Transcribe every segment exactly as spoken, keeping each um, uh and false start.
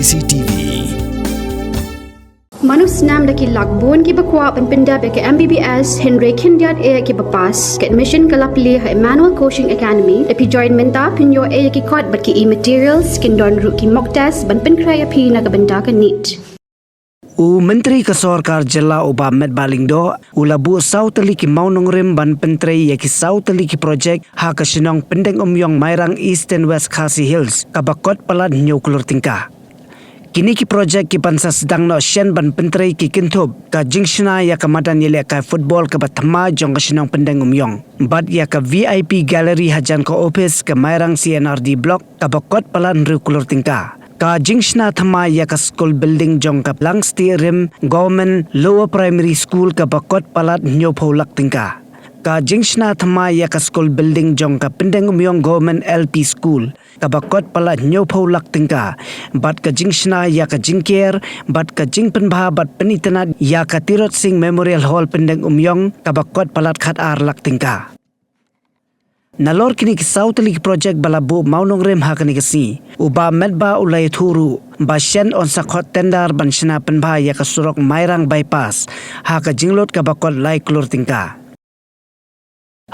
C T V. Mano snam da ki lak bun kiba kwah ban pyndep ïa ka M B B S, hynrei khyndiat eh kiba pass. Ka admission ka la plie ha Emmanuel Coaching Academy. Da phi join mynta phin ïoh eh ïa ki kot bad ki e-materials, kin don ruh ki mock test ban pynkhreh ïa phi na ka bynta ka NEET. U Myntri ka Sorkar Jylla u Bah Metbah Lyngdoh u la buh saw tylli ki mawnongrim ban pyntrei ïa ki saw tylli ki projek ha ka shnong Pyndengumiong Mairang, East and West Khasi Hills, kaba kot palat hynñiew klur tyngka. Kine ki projek ki ban sa sdang noh shen ban pyntrei ki kynthup ka jingshna ïa ka madan ïalehkai football kaba thma jong ka shnong Pyndengumiong, bad ïa ka V I P gallery hajan ka ophis ka Mairang C and R D Block, kaba kot palat hynriew klur tyngka. Ka jingshna thma ïa ka skul building jong ka Langstieh Rim Government Lower Primary School, kaba kot palat hynñiewphew lak tyngka. Ka jingshna thma ïa ka skul building jong ka Pyndengumiong Government L P School, kaba kot palat hynñiewphew lak tyngka, bad ka jingshna ïa ka jingker bad ka jingpynbha bad pynitynnad ïa ka Tirot Sing Memorial Hall Pyndengumiong, kaba kot palat khatar lak tyngka. Nalor kine ki saw tylli ki projek ba la buh mawnongrim ha kane ka sngi, u Bah Metbah u la ïathuh ruh ba shen yn sa khot tender ban shna pynbha ïa ka surok Mairang Bypass ha ka jinglut kaba kot lai klur tyngka.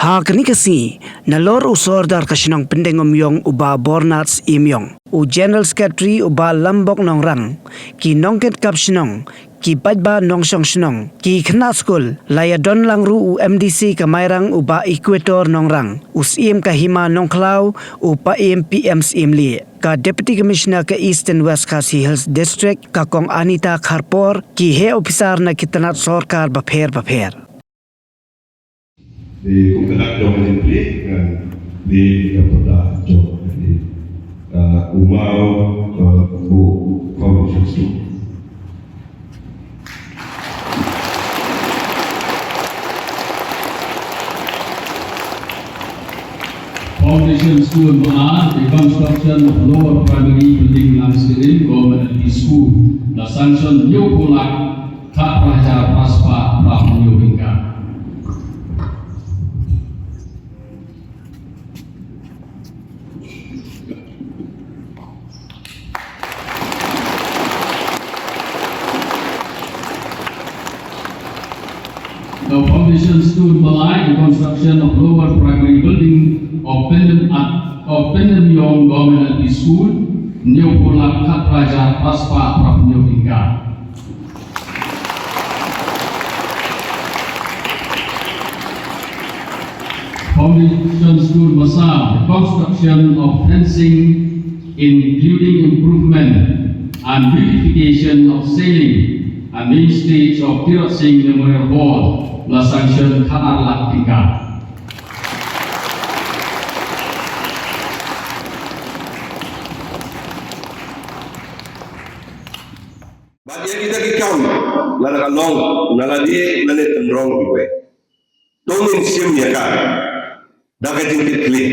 Ha kane ka sngi, nalor u Sordar ka shnong Pyndengumiong u Bah Bornat Syiemiong, u General Secretary u Bah Lambok Nongrang, ki nongkitkap shnong, ki paidbah nongshong shnong, ki khynnah skul, la ïadon lang ruh u M D C ka Mairang u Bah Equator Nongrang, u Syiem ka Hima Nongkhlaw, u Paiem P M Syiemlieh, ka Deputy Commissioner ka East and West Khasi Hills District ka Kong Anita Kharpor, ki heh ophisar na ki tnat sorkar bapher bapher. Te kum ka dak jong ka jingplie, ngan plie ïa ka pyrda jong ka jingplie. Ah, u maw, ah, u foundation stone. Foundation stone ba ar, the construction of lower primary building, Langstieh Rim Government L P School, la sanction hynñiewphew lak khatphra hajar phra spah phra phew hynñiew tyngka. The foundation stone ba lai, the construction of lower primary building of Pyndem at, of Pyndengumiong Government L P School, hynñiewphew lak khatphra hajar phra spah phra phew hynñiew tyngka. Foundation stone ba saw, the construction of fencing, including improvement and beautification of ceiling and main stage of Tirot Sing Memorial Hall, la sanction khatar lak tyngka. Bad ïa kita ki kam, lada ka long na lade lane tynrong kiwei, to ngin shim ïa ka da ka jingkitkhlieh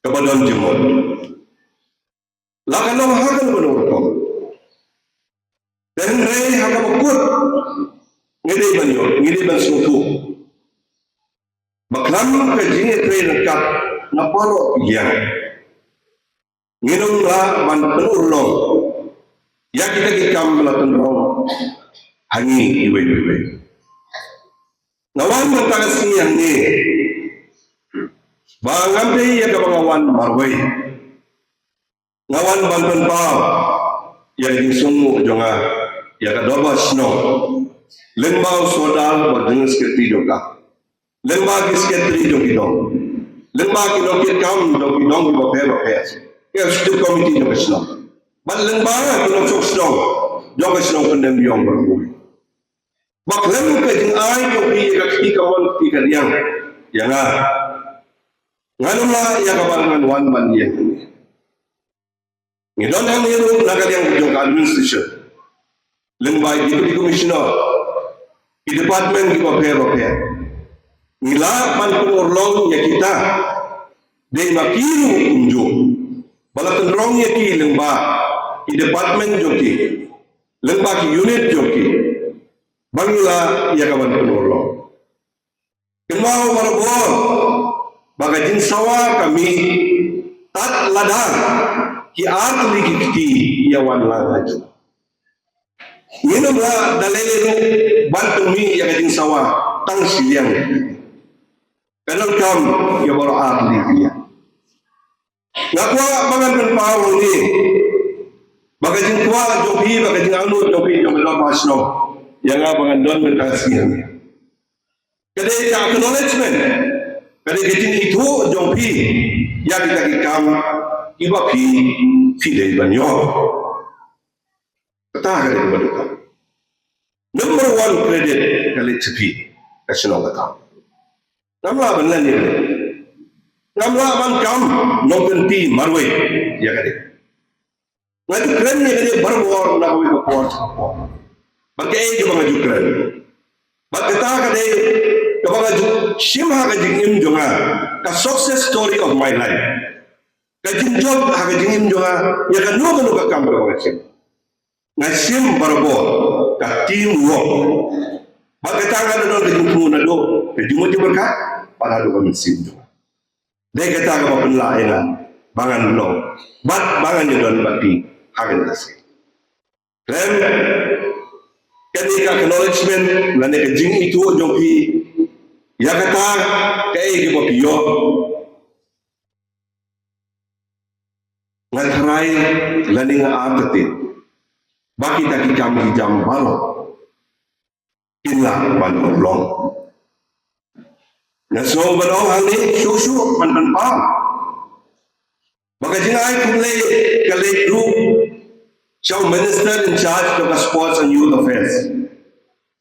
kaba don jingmut. La ka long ha kano kano rukom, te hynrei ha kaba kut ngi dei ban ïoh, ngi dei ban sngewthuh ba khlem ka jingïatreilang kat na baroh ki liang, ngin ym lah ban pynurlong ïa kita ki kam ba la tynrong ha ngi iwei pa iwei. Nga wan mynta ka sngi hangne ba ngam dei ïa kaba nga wan marwei. Nga wan ban pynpaw ïa ka jingsngewnguh jong nga ïa ka dorbar shnong, lyngba u sordar bad jong ka sekretari jong ka, lyngba ki sekretari jong ki dong, lyngba ki nongkitkam jong ki dong kiba pher bapher, ki executive committee jong ka shnong, bad lyngba ki nongshong shnong jong ka shnong Pyndengumiong baroh kawei. Ba khlem ka jingai jong phi ïa ka kti kamon kti kadiang ïa nga, ngan ym lah ïa kaba ngan wan ban ïeng. Ngi don hangne ruh na ka liang jong ka administration, lyngba i Deputy Commissioner, i department kiba pher bapher. Ngi lah ban pynurlong ïa kita, dei ma ki ruh kumjuh ba la tynrong ïa ki lyngba i department jong ki, lyngba ki unit jong ki, ba ngi lah ïa ka ban pynurlong. Kynmaw barabor ba ka jingsawa ka mih tad lada ki ar tylli ki kti ïa wan lang ha jong. Ngin ym lah da lei lei ruh ban pynmih ïa ka jingsawa tang shiliang. Ka donkam ïa baroh ar tylli tylli. Nga kwah ba ngan pynpaw hangne ba ka jingkwah jong phi, ba ka jingangnud jong phi, jong ka dorbar shnong, ïa nga ba ngan don mynta ka sngi hangne, ka dei ka acknowledgement, ka dei ka jingithuh jong phi ïa kita ki kam kiba phi, phi dei ban ïoh. Kata ka dei kaba donkam. Number one credit ka leit sha phi, ka shnong kata. Ngam lah ban len ïa kane. Ngam lah ban kam nongkynti marwei ïa kane. Nga ju kren ïa kane barabor na kawei ka por sha ka por. Ba kaei kaba nga ju kren, ba kata ka dei kaba nga ju shim ha ka jingim jong nga, ka success story of my life. Ka jingjop ha ka jingim jong nga ïa kano kano ka kam kaba nga shim. Nga shim barabor ka team work. Bad kata ka la don ka jingthmu naduh ka jingmut jingpyrkhat bad haduh ka mynsiem jong nga. Dei kata kaba pynlah ïa nga ba ngan long bad ba ngan ïadon bad phi ha kane ka sngi. Khlem kane ka acknowledgement lane ka jingithuh jong phi ïa kata kaei kaba phi ïoh, nga tharai lane nga artatien ba kita ki kam ki jam baroh kin lah ban urlong. Nga sngew ban ong hangne shuh shuh ban pynpaw ba ka jingai khublei ka leit ruh sha u Minister in charge jong ka Sports and Youth Affairs,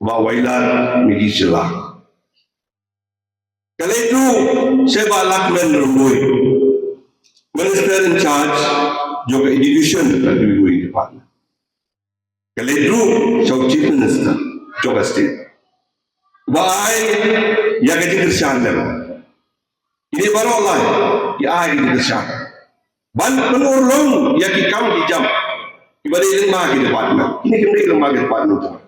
Bah Wailadmiki Shylla. Ka leit ruh sha Bah Lahkmen Rymbui, Minister in charge jong ka Education, ka Education Department. Ka leit ruh sha u Chief Minister jong ka state, ba ai ïa ka jingkyrshan lem. Kine baroh lai ki ai ka jingkyrshan ban pynurlong ïa ki kam ki jam kiba dei lyngba ki department. Kine kim dei lyngba ki department jong nga.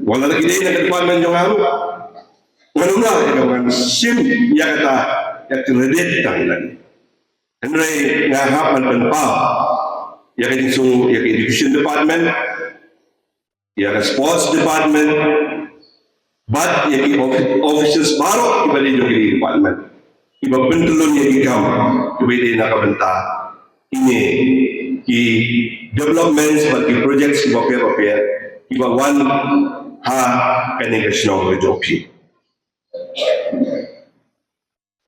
Wat la ki dei na ka department jong nga ruh, ngan ym lah ïa ka ban shim ïa kata, ïa ka credit tang ïa lade. Hynrei nga hap ban pynpaw ïa ka jingsngew ïa ka Education Department, ïa ka Sports Department, bad ïa ki offi-, officials baroh kiba dei jong ki department, kiba pyntyllun ïa ki kam kiba dei na ka bynta kine ki developments bad ki projects kiba pher bapher kiba wan ha kane ka shnong ka jong phi.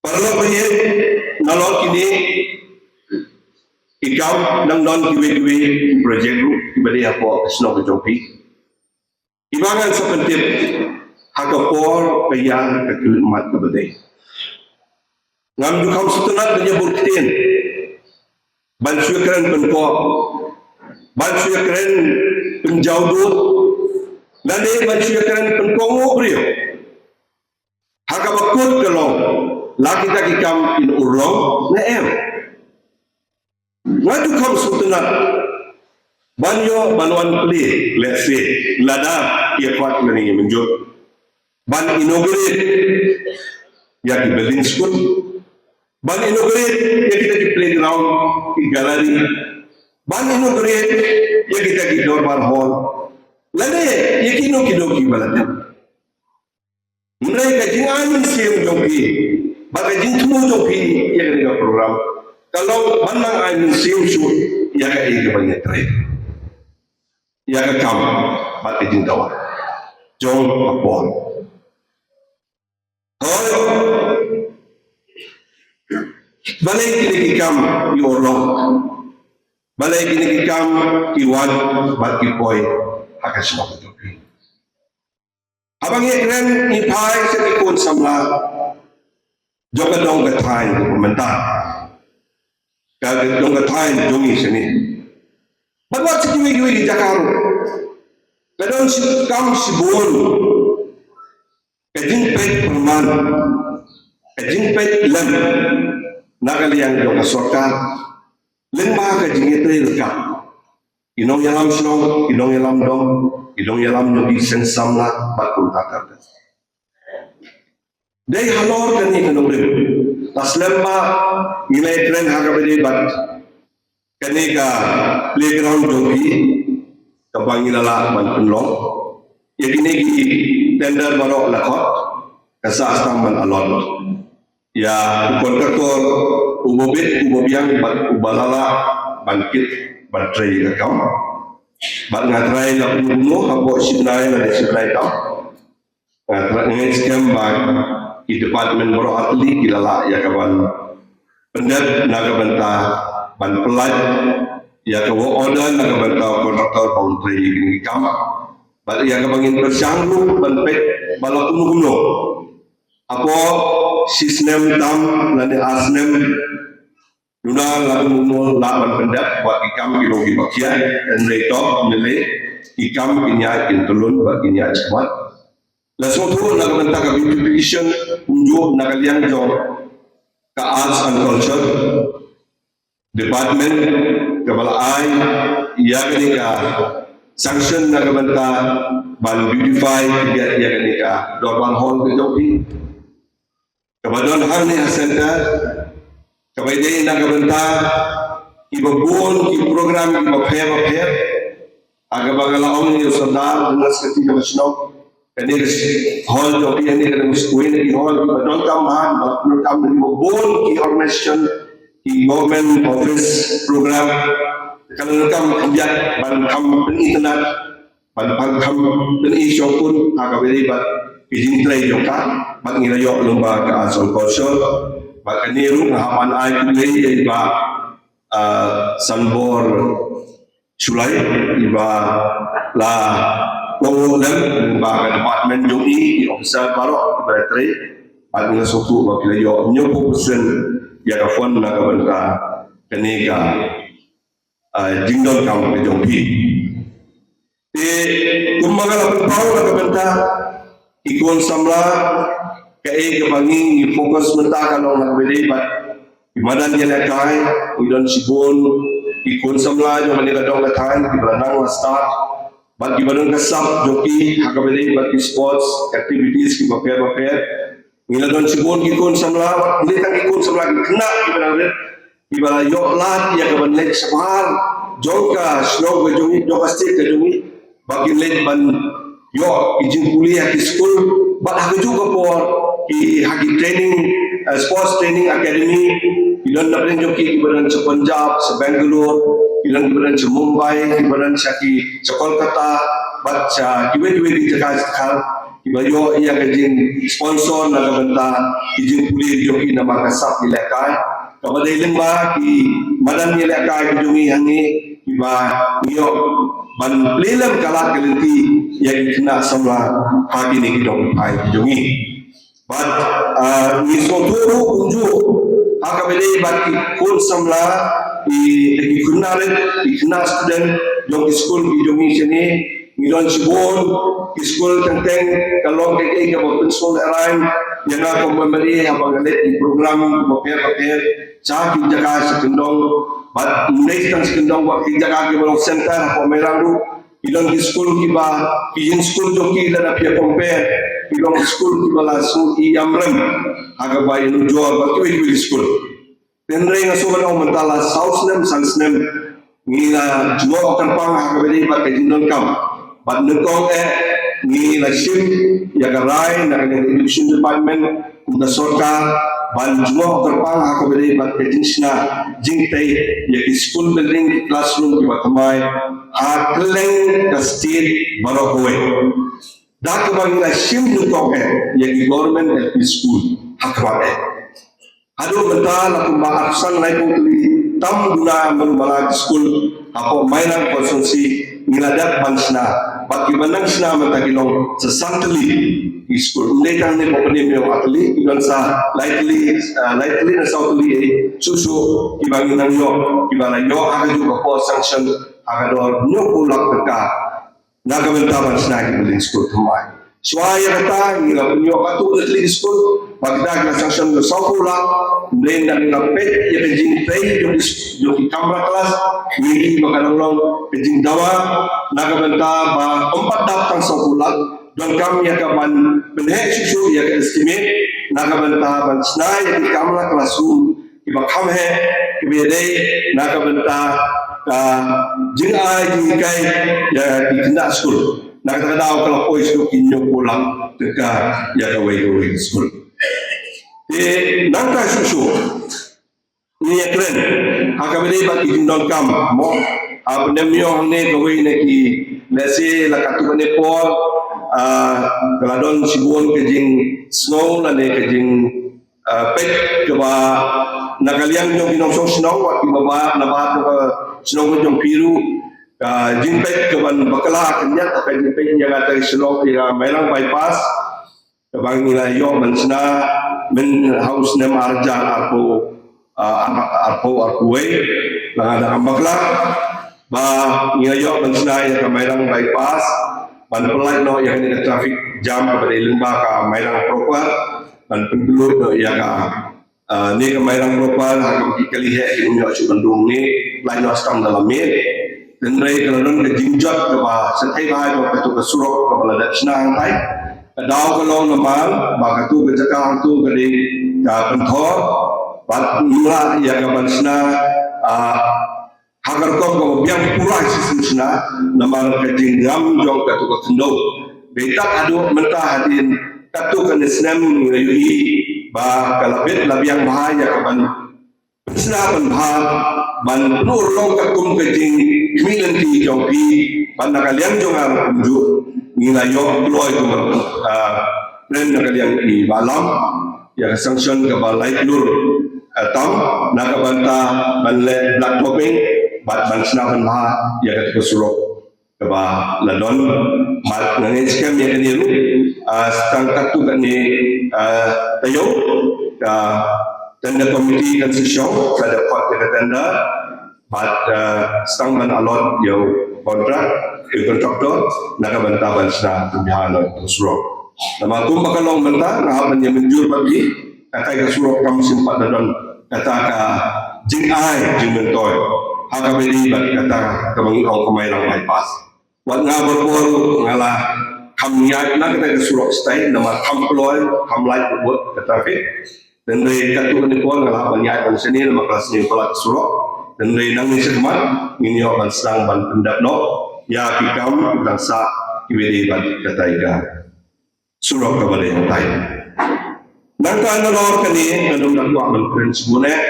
Paralok ba ïeit, nalor kine ki kam dang don kiwei kiwei ki project ruh kiba dei hapoh ka shnong ka jong phi, kiba ngan sa pyntip ha ka por ka ïa ka khyllipmat kaba dei. Ngam ju kham sngewtynnat ban ïa bun ktien, ban shu ïa kren pynkoh, ban shu ïa kren pynjaw dud, lane ban shu ïa kren pynkohnguh briew. Ha kaba kut ka long, la kita ki kam kin urlong ne em? Nga ju kham sngewtynnat ban ïoh ban wan plie, let's say, lada ïa kwah lane ïa mynjur, ban inaugurate ïa ki building school, ban inaugurate ïa kita ki playground, ki gallery, ban inaugurate ïa kita ki dorbar hall, lane ïa kino kino kiba la dep. Hynrei ka jingai mynsiem jong phi bad ka jingthmu jong phi ïa kane ka program ka long ban nang ai mynsiem shuh ïa kaei kaba ngi trei, ïa ka kam bad ka jingdawa jong ka por. Hooid, balei kine ki kam ki urlong, balei kine ki kam ki wan bad ki poi ha ka shnong ka jong phi? Haba ngi kren ngi phai sha ki khun samla jong ka dong ka thaiñ kaba mynta, ka dong ka thaiñ jong ngi shane, bad wat sha kiwei kiwei ki jaka ruh, ka don shi kam shibun ka jingpeit pyrman, ka jingpeit lem na ka liang jong ka sorkar lyngba ka jingïatrei ryngkat ki nongïalam shnong, ki nongïalam dong, ki nongïalam nongdie seng samla bad kumta ter ter. Dei halor kane ka nongrim, la slem ba ngi la ïakren ha kaba ïadei bad kane ka playground jong phi kaba ngi la lah ban pynlong. Ïa kine ki tender baroh la khot, ka sah stam ban allot. Ïa u contractor uba bit, uba biang bad uba la lah ban kit ban trei ïa ka kam. Bad nga trai la kumno kumno, hapoh shibnai lane shibnai tam. Nga trai, nga ngeit skhem ba ki department baroh artylli ki la lah ïa ka ban pyndep na ka bynta ban pynlait ïa ka work order na ka bynta u contractor ba un trei ïa kine ki kam. Bad ïa kaba ngin pyrshang ruh ban peit ba la kumno kumno, hapoh shi snem tam lane ar snem, duna la kumno kumno lah ban pyndep, wat ki kam ki long kiba khia, hynrei to mynlei ki kam kin ïaid kin tyllun bad kin ïaid shakhmat. La sngewthuh na ka bynta ka beautification, kumjuh na ka liang jong ka Arts and Culture Department, kaba la ai ïa kane ka sanction na ka bynta ban beautify ïa, ïa kane ka Dorbar Hall ka jong phi, kaba don hangne ha center, kaba ïadei na ka bynta kiba bun ki program kiba pher ba pher. Ha kaba nga la ong ïa u Sordar, nga sa kti kaba shnong, kane ka hall jong phi, kane ka dang skul, kane ka hall kiba donkam bha, kiba donkam, kiba bun ki organization, ki government office program, ka la donkam khyndiat ban kham pyni tynnat, ban kham pyni shongkun ha kaba ïadei bad ki jingtrei jong ka. Bad ngi la ïoh lyngba ka Arts and Culture. Bad kane ruh nga hap ban ai khublei ïa i Bah, ah, Sanbor Shullai, iba la kohnguh lem lyngba ka department jong i, ki officer baroh kiba la trei. Bad ngi la sngewthuh ba ki la ïoh hynñiewphew percent ïa ka fund na ka bynta kane ka, ah, jingdonkam ka jong phi. Te kumba nga la pynpaw na ka bynta ki khun samla, kaei kaba ngi, ngi focus mynta ka long na kaba ïadei bad ki madan ïalehkai. Ngi don shibun ki khun samla jong kane ka dong ka thaiñ kiba la nang la stad, bad kiba don ka sap jong ki ha kaba ïadei bad ki sports activities kiba pher ba pher. Ngi la don shibun ki khun samla, bad ym dei tang ki khun samla, ki khynnah kiba dang rit, kiba la ïoh lad ïa ka ban leit shabar jong ka shnong ka jong ngi, jong ka state ka jong ngi, ba kin leit ban ïoh ki jingpule ha ki skul, bad ha kajuh ka por ki ha ki training, eh, sports training academy. Ki don na pdeng jong ki, kiba don sha Punjab, sha Bangalore, ki don kiba don sha Mumbai, kiba don sha ki, sha Kolkata, bad sha kiwei kiwei ki jaka sha, kiba ïoh ïa ka jingsponsor na ka bynta ki jingpule jong ki namar ka sap ïalehkai. Kaba dei lyngba ki madan ïalehkai ki jong ngi hangne, kiba ngi ïoh ban plie lem ka lad ka lynti ïa ki khynnah samla ha kine ki dong ki thaiñ ki jong ngi. Bad, ah, ngi sngewthuh ruh kumjuh ha kaba ïadei bad ki khun samla, ki, ki khynnah rit, ki khynnah student jong ki skul ki jong ngi shane. Ngi don shibun ki skul, teng teng ka long kaei kaei kaba pynsngewlehrain ïa nga kum u M L A haba nga leit ki program kiba pher ba pher sha ki jaka sha kyndong. Bad ym dei tang sha kyndong, bad ki jaka kiba long center hapoh Mairang ruh ki don ki skul kiba, ki jingskul jong ki lada phi ïa compare, ki long ki skul kiba la shu ïam rem ha kaba ïanujor bad kiwei kiwei ki skul. Hynrei nga sngewbha ban ong mynta la saw snem san snem ngi la jngoh kyrpang ha kaba ïadei bad ka jingdonkam. Bad nyngkong eh ngi la shim ïa ka rai na ka Education Department kum ka sorkar ban jngoh kyrpang ha kaba ïadei bad ka jingshna jingtei ïa ki school building, ki classroom kiba thymmai ha kylleng ka state baroh kawei. Da kaba ngi la shim nyngkong eh ïa ki government L P school ha khmat eh. Haduh mynta la kumba arphew san laiphew tylli tam duna mynba la ki skul hapoh Mairang constituency ngi la dep ban shna. Bad kiba nang shna mynta ki long sa san tylli ki skul. Ym dei tang ne pop ne meo ar tylli, ki don sa lai tylli, ah, lai tylli ne saw tylli, eh, shuh shuh kiba ngi nang ïoh, kiba la ïoh ha kajuh ka por sanction ha ka dor hynñiewphew lak tyngka. Na ka bynta ban shna ki building skul thymmai. Shuwa ïa kata ngi la pynïoh katto katne tylli ki skul, ba kita ki la sanction da sawphew lak, ym dei, ngi la peit ïa ka jingtrei jong ki, jong ki kamra klas, ngi ïohi ba ka dang long ka jingdawa na ka bynta ba ym pat dap tang sawphew lak, donkam ïa ka ban pynheh shuh shuh ïa ka estimate na ka bynta ban shna ïa ki kamra classroom kiba kham heh, Kiba dei na ka bynta ka jingai jinghikai ïa ki khynnah skul. Na kata ka daw ka la poi shuh ki hynñiew phew lak tyngka ïa kawei kawei ka skul. Te nangta shuh shuh ngi ïakren ha kaba dei bad ki jingdonkam mo. Ha pyndem ïong hangne kawei na ki, lehse la katto katne por, ah, ka la don shibun ka jingsngew lane ka jing, ah, peit kaba na ka liang jong ki nongshong shnong wat kiba na bad ka shnong jong phi ruh, ka jingpeit kaban bakla khyndiat ka jingpeit ïa kata ka shnong ïa ka Mairang bypass. Kaba ngi la ïoh ban shna myn ha u snem ar hajar arphew, ah, arphew arphew wei, la nga dang bakla ba ngi la ïoh ban shna ïa ka Mairang bypass ban pynlait noh ïa kane ka traffic jam kaba dei lyngba ka Mairang proper, ban pynpynlut noh ïa ka, ah, ne ka Mairang proper ha ka ki kali heh ki ym ïoh shuh ban dung ne, lait noh stam da la miet. Hynrei ka la don ka jingjot kaba sa thei bha jong katu ka surok kaba la dep shna hangtai. Ka daw ka long namar ba katu ka jaka hangtu ka dei ka pynthor bad ym lah ïa ka ban shna, ah, ha ka rukom kaba biang pura shisien shna namar ka jingngam jong katu ka khyndew. Beit haduh mynta hadien katu kane snem ngi la ïohi ba ka la bit la biang bha ïa ka ban shna ban bha ban pynurlong katkum ka jingkhmih lynti jong phi ban na ka liang jong nga ruh kumjuh ngi la ïoh kloi kum, ah, kren na ka liang i Bah Lam ïa ka sanction kaba lai klur, ah, tam na ka bynta ban leh black topping bad ban shna ban bha ïa katu ka surok kaba la don. Bad nga ngeit skhem ïa kane ruh, ah, tang katto katne, ah, taïew ka tender committee kan sa shong, ka dep khot ïa ka tender bad, ah, sa tang ban allot ïa u contract, ïa u contractor na ka bynta ban shna pynbha noh ïa ka surok. Namar kumba ka long mynta nga hap ban ïa mynjur bad phi, kata ka surok kam shym pat da don kata ka jingai jingmyntoi ha kaba ïadei bad kata kaba ngi ong ka Mairang bypass. Wat nga barabor nga la kham ïaid na kata ka surok state namar kham kloi, kham lait bad ka traffic. Hynrei katto katne por nga la ban ïaid ban shane namar ka la sniew palat ka surok. Hynrei nangne shakhmat ngin ïoh ban sdang ban pyndep noh ïa ki kam ki dang sah kiba ïadei bad kata ka surok kaba dei hangtai. Nangta nalor kane nga dang da kwah ban kren shibun eh.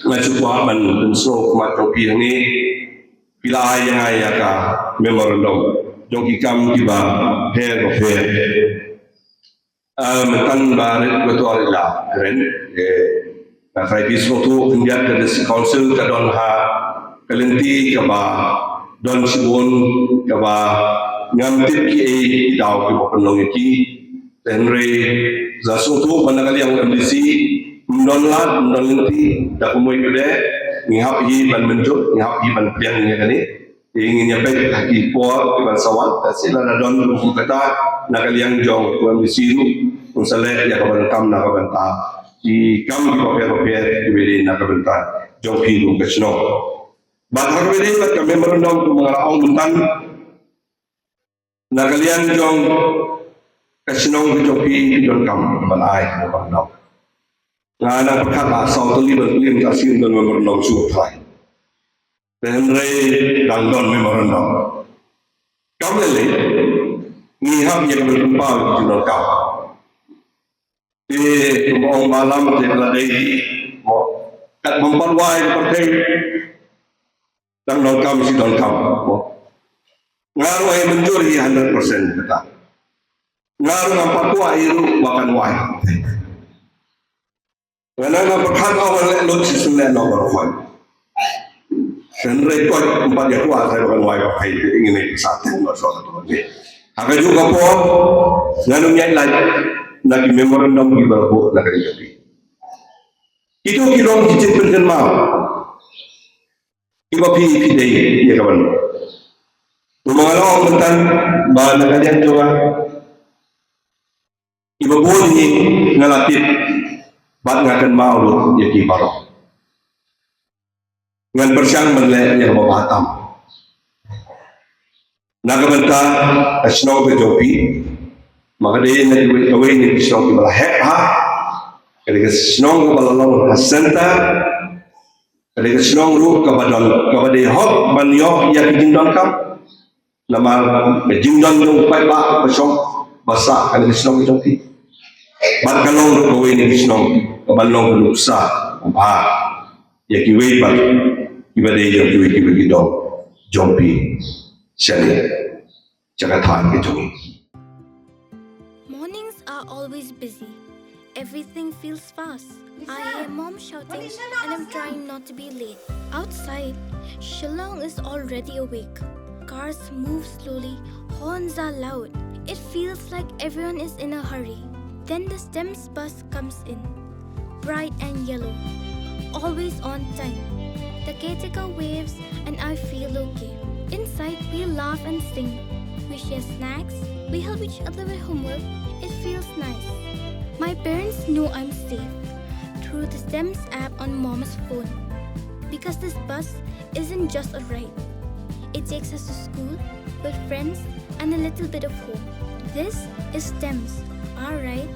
Nga shu kwah ban pynsngew khmat jong phi hangne. Phi la ai ïa nga ïa ka memorandum jong ki kam kiba pher ba pher. Ah, mynta ba rit ba tuar ila kren. Eh, nga trai phi sngewthuh khyndiat ka District Council ka don ha ka lynti kaba don shibun kaba ngam tip kiei ki daw kiba pynlong ïa ki. Hynrei nga sngewthuh ba na ka liang M D C ym don lad ym don lynti da kumwei pat de ngi hap hi ban mynjur ngi hap hi ban pdiang ïa kane. Te ngin ïa peit ha ki por kiban sa wan, te shisha lada don kumta na ka liang jong u M D C ruh un sa leh ïa ka ban kam na ka bynta ki kam kiba pher ba pher kiba dei na ka bynta jong phi kum ka shnong. Bad ha kaba dei bad ka memorandum kumba nga la ong mynta, na ka liang jong ka shnong ka jong phi phi donkam ban ai ka memorandum. Nga nang pyrkhat ba saw tylli ban plie ka sien don memorandum shuh trai. Hynrei dang don memorandum. Kam lei lei ngi hap ïa ka ban pynpaw ïa ka jingdonkam. Te kumba ong Bah Lam te ka la dei hi mo, kat bym pat wai ka pyrthei. Dang donkam shi donkam mo. Nga ruh ai mynjur hi hundred percent kata. Nga ruh ngam pat kwah hi ruh ba kan wai. Nga nang nang pyrkhat ba wan leh lut shi sien leh noh baroh. Hynrei koit ym pat ïa kwah ba kan wai ba phi te ngin ai pisa te ngi shuwa ka tu ni. Ha kajuh ka por ngan ym ïaid lait na ki memorandum kiba la buh na ka jingkyrpad. Itu ki long ki jingpynkynmaw kiba phi phi dei ïa ka ban. Kumba nga la ong mynta ba na ka liang jong nga kiba bun hi nga la tip bad nga kynmaw lut ïa ki baroh. Ngan pyrshang ban leh ïa kaba bha tam. Na ka bynta ka shnong ka jong phi, ma ka dei na kiwei kawei na ki shnong kiba la heh bha, ka dei ka shnong kaba la long ha centre, Ka dei ka shnong ruh kaba don, kaba dei hok ban ïoh ïa ki jingdonkam. Namar ka jingdon jong u paidbah ba shong ba sah ha kane ka shnong ka jong phi. Bad ka long ruh kawei na ki shnong kaban long ka nuksa ba bha ïa kiwei pat kiba dei jong kiwei kiba ki dong jong phi shane. Jaka than ka jong ngi. Mornings are always busy. Everything feels fast. I hear mom shouting and I'm trying not to be late. Outside, Shillong is already awake. Cars move slowly, horns are loud. It feels like everyone is in a hurry. Then the STEMS bus comes in. Bright and yellow. Always on time. The caretaker waves and I feel okay. Inside, we laugh and sing. We share snacks. We help each other with homework. It feels nice. My parents know I'm safe through the STEMS app on mom's phone because this bus isn't just a ride. It takes us to school, with friends, and a little bit of home. This is STEMS, our ride